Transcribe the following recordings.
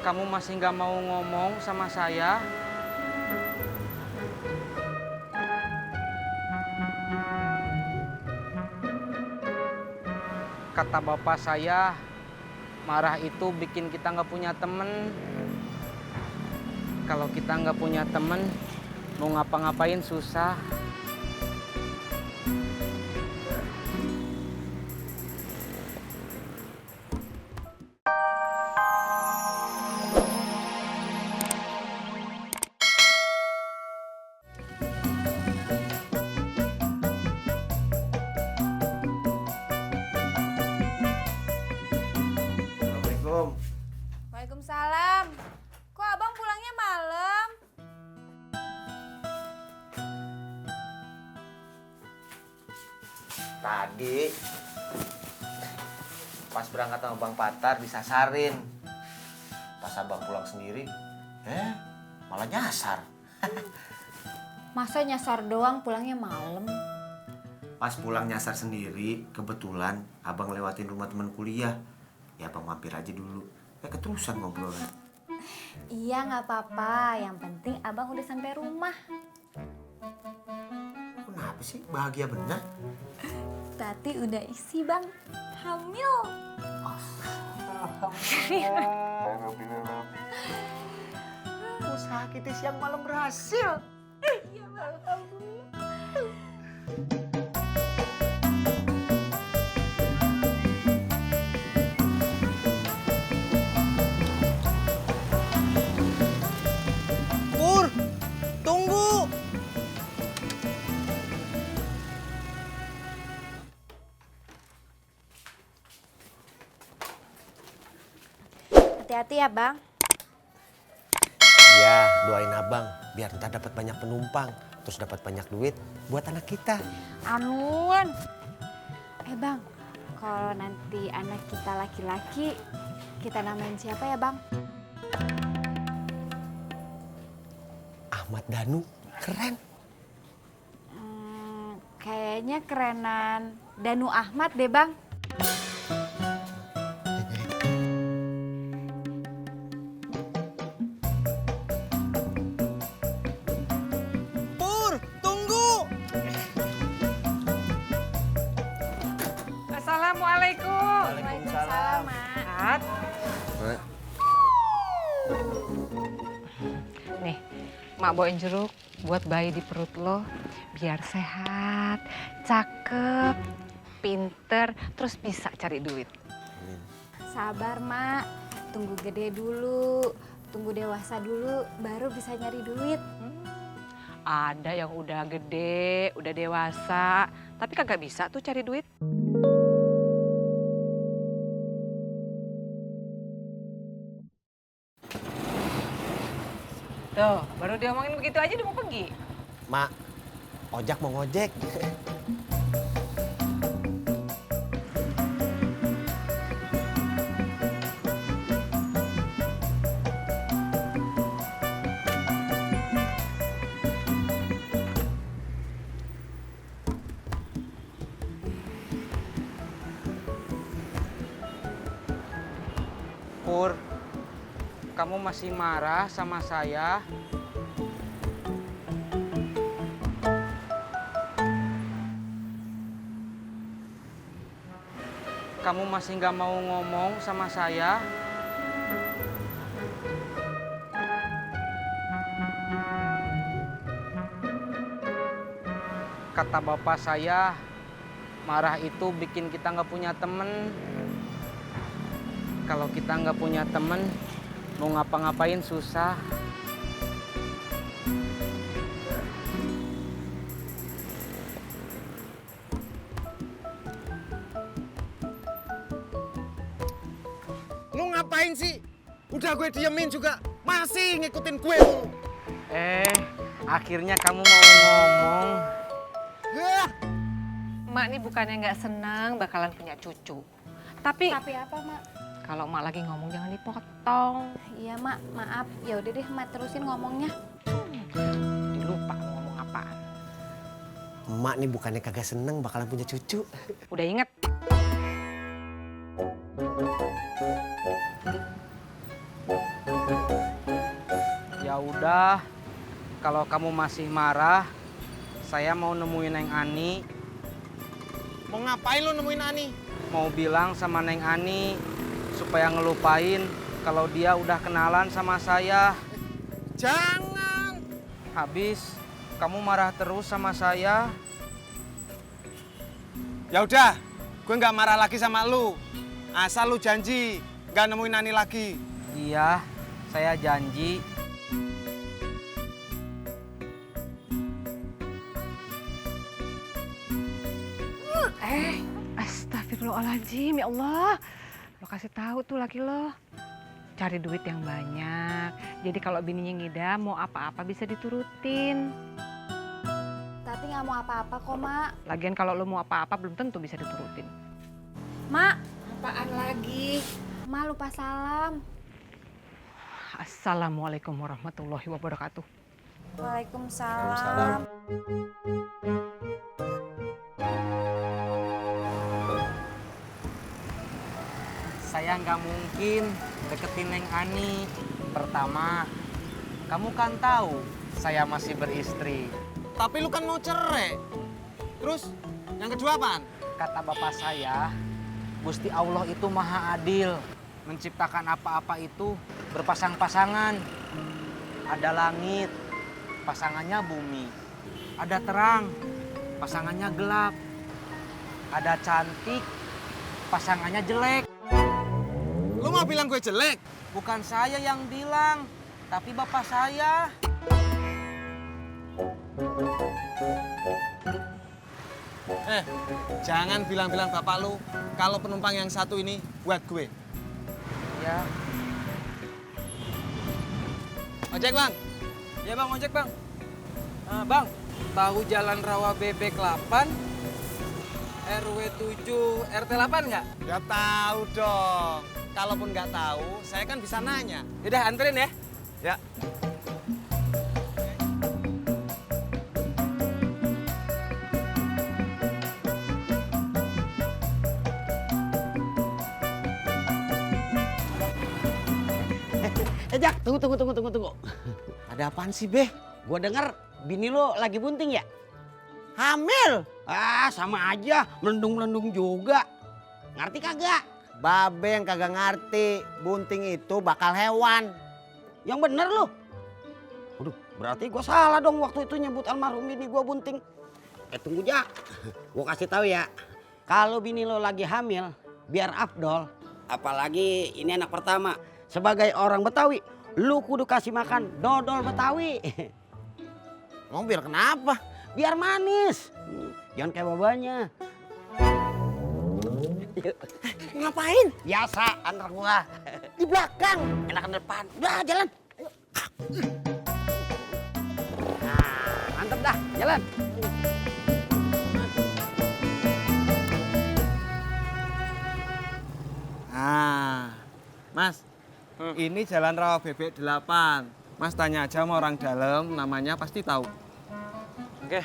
Kamu masih nggak mau ngomong sama saya? Kata bapak saya, marah itu bikin kita nggak punya temen. Kalau kita nggak punya temen, mau ngapa-ngapain susah. Assalamualaikum. Waalaikumsalam. Kok abang pulangnya malam? Tadi pas berangkat sama Bang Patar disasarin. Pas abang pulang sendiri, malah nyasar. Masa nyasar doang pulangnya malam? Pas pulang nyasar sendiri, kebetulan abang lewatin rumah teman kuliah. Ya abang mampir aja dulu. Keterusan ngobrolnya. Iya nggak apa-apa. Yang penting abang udah sampai rumah. Kenapa sih? Bahagia bener. Tati udah isi bang. Hamil. Usaha kita siang malam berhasil. Iya bang. Alhamdulillah. Pur, tunggu. Hati-hati ya bang. Ya, doain abang biar ntar dapat banyak penumpang, terus dapat banyak duit buat anak kita. Anuan. Bang, kalau nanti anak kita laki-laki, kita namain siapa ya bang? Ahmad Danu, keren. Kayaknya kerenan Danu Ahmad deh bang. Pur, tunggu. Assalamualaikum. Waalaikumsalam mak. Mat. Nih, mak bawain jeruk buat bayi di perut lo. Biar sehat, cakep, pinter, terus bisa cari duit. Sabar mak, tunggu gede dulu, tunggu dewasa dulu, baru bisa nyari duit. Ada yang udah gede, udah dewasa, tapi kagak bisa tuh cari duit. Tuh, baru diomongin begitu aja udah mau pergi. Mak, ojak mau ngojek. Pur, kamu masih marah sama saya? Kamu masih nggak mau ngomong sama saya? Kata bapak saya, marah itu bikin kita nggak punya temen. Kalau kita nggak punya temen, mau ngapa-ngapain susah. Lu ngapain sih? Udah gue diemin juga, masih ngikutin gue mulu. Akhirnya kamu mau ngomong. Mak nih bukannya nggak senang bakalan punya cucu. Tapi Tapi apa mak? kalau mak lagi ngomong jangan dipotong. Iya mak, maaf. Ya udah deh mak terusin ngomongnya. Dilupa mau ngomong apaan. Emak nih bukannya kagak seneng bakalan punya cucu. Udah inget? Ya udah, kalau kamu masih marah, saya mau nemuin Neng Ani. Mau ngapain lu nemuin Ani? Mau bilang sama Neng Ani supaya ngelupain kalau dia udah kenalan sama saya. Jangan. Habis kamu marah terus sama saya. Ya udah, gue nggak marah lagi sama lu. Asal lu janji nggak nemuin Ani lagi. Iya, saya janji. Astagfirullahaladzim, ya Allah. Lo kasih tahu tuh laki lo. Cari duit yang banyak. Jadi kalau bininya ngidam mau apa-apa bisa diturutin. Tati nggak mau apa-apa kok, Mak. Lagian kalau lo mau apa-apa belum tentu bisa diturutin. Mak, Apaan lagi? Mak lupa salam. Assalamualaikum warahmatullahi wabarakatuh. Waalaikumsalam. Saya nggak mungkin deketin Neng Ani. Pertama, kamu kan tahu saya masih beristri. Tapi lu kan mau cerai. Terus yang kedua apaan? Kata bapak saya, Gusti Allah itu maha adil. Menciptakan apa-apa itu berpasang-pasangan. Ada langit, pasangannya bumi. Ada terang, pasangannya gelap. Ada cantik, pasangannya jelek. Lu mau bilang gue jelek? Bukan saya yang bilang, tapi bapak saya. Jangan bilang-bilang bapak lu kalau penumpang yang satu ini buat gue. Ya, Ojek bang. Ya bang, ojek bang. Bang, tahu Jalan Rawa Bebek 8, RW 7, RT 8 nggak? Ya tahu dong. Kalaupun nggak tahu, saya kan bisa nanya. Yaudah, anterin ya. Ya. Jak, tunggu. Ada apaan sih, Beh? Gua denger bini lo lagi bunting ya? Hamil? Ah, sama aja, melendung-melendung juga. Ngerti kagak? Babe yang kagak ngerti, bunting itu bakal hewan. Yang bener lo. Waduh, berarti gua salah dong waktu itu nyebut almarhum bini gua bunting. Tunggu, Jak. Gua kasih tahu ya. Kalau bini lo lagi hamil, biar afdol. Apalagi ini anak pertama. Sebagai orang Betawi, lu kudu kasih makan dodol Betawi. Mau biar kenapa? Biar manis. Jangan kayak babanya. Ngapain? Biasa antar gua. Di belakang. Enakan depan. Udah jalan. Ayo. Nah, mantep dah. Jalan. Mas, ini Jalan Rawa Bebek 8. Mas tanya aja sama orang dalam, namanya pasti tahu. Oke.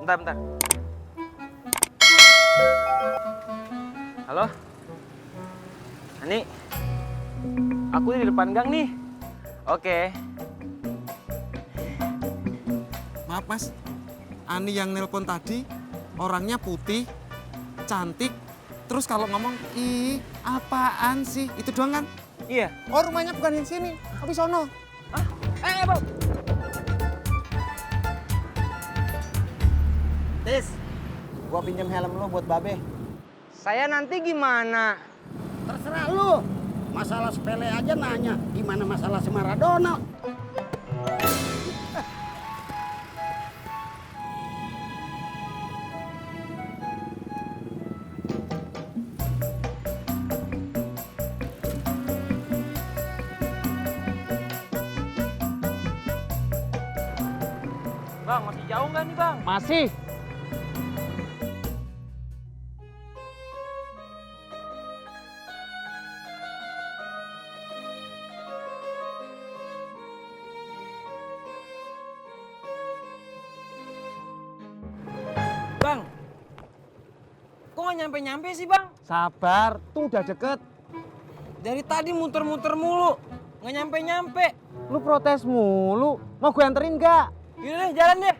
Bentar. Halo? Ani? Aku di depan gang nih. Oke. Maaf mas, Ani yang nelpon tadi orangnya putih, cantik, terus kalau ngomong, ih apaan sih, itu doang kan? Iya. Oh rumahnya bukan di sini, tapi sono. Bang. Tis, gua pinjam helm lu buat Babe. saya nanti gimana? Terserah lu. Masalah sepele aja nanya. Gimana masalah si Maradona? Bang, masih jauh nggak nih bang? Masih. Bang, kok nggak nyampe-nyampe sih bang? Sabar, tuh udah deket. Dari tadi muter-muter mulu. nggak nyampe-nyampe. Lu protes mulu. Mau gue anterin nggak? Yaudah deh, jalan deh.